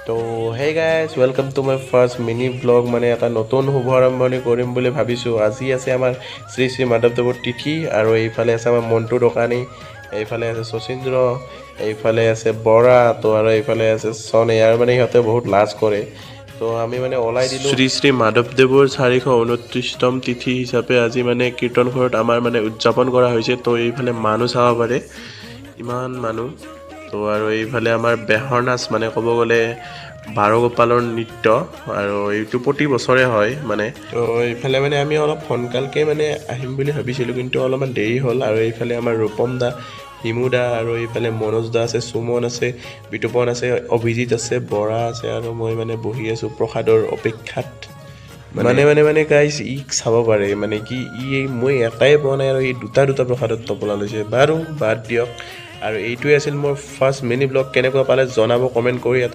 তো hey guys, welcome to my first mini vlog। মানে এটা নতুন শুভ আৰম্ভণি কৰিম বুলি ভাবিছোঁ। আজি আছে আমাৰ শ্ৰী শ্ৰী মাধৱদেৱৰ তিথি আৰু এইফালে আছে আমাৰ মণ্টু দোকানী, এইফালে আছে শচীন্দ্ৰ, এইফালে আছে বৰা, তো আৰু এইফালে আছে চনে। আৰু মানে সিহঁতে বহুত লাজ কৰে। তো আমি মানে ওলাই দিলোঁ। শ্ৰী শ্ৰী মাধৱদেৱৰ 429তম তিথি হিচাপে আজি মানে কীৰ্তন ঘৰত আমাৰ মানে উদযাপন কৰা হৈছে। তো এইফালে মানুহ চাব পাৰে, ইমান মানুহ। তো আৰু এইফালে আমাৰ বেহৰ নাচ, মানে ক'ব গ'লে বাৰগোপালৰ নৃত্য আৰু এইটো প্ৰতি বছৰে হয় মানে। তো এইফালে মানে আমি অলপ সোনকালকে মানে আহিম বুলি ভাবিছিলোঁ, কিন্তু অলপমান দেৰি হ'ল। আৰু এইফালে আমাৰ ৰূপম দা, হিমু দা আৰু এইফালে মনোজ দা আছে, সুমন আছে, বিতুপন আছে, অভিজিত আছে, বৰা আছে আৰু মই মানে বহি আছোঁ প্ৰসাদৰ অপেক্ষাত। মানে গাইজ, ইক চাব পাৰে, মানে কি ই মই এটাই পোৱা নাই আৰু ই দুটা দুটা প্ৰসাদত টোপোলা লৈছে। বাৰু বাদ দিয়ক। আৰু এইটোৱে আছিল মোৰ ফাৰ্ষ্ট মিনি ব্লগ। কেনেকুৱা পালে জনাব কমেণ্ট কৰি।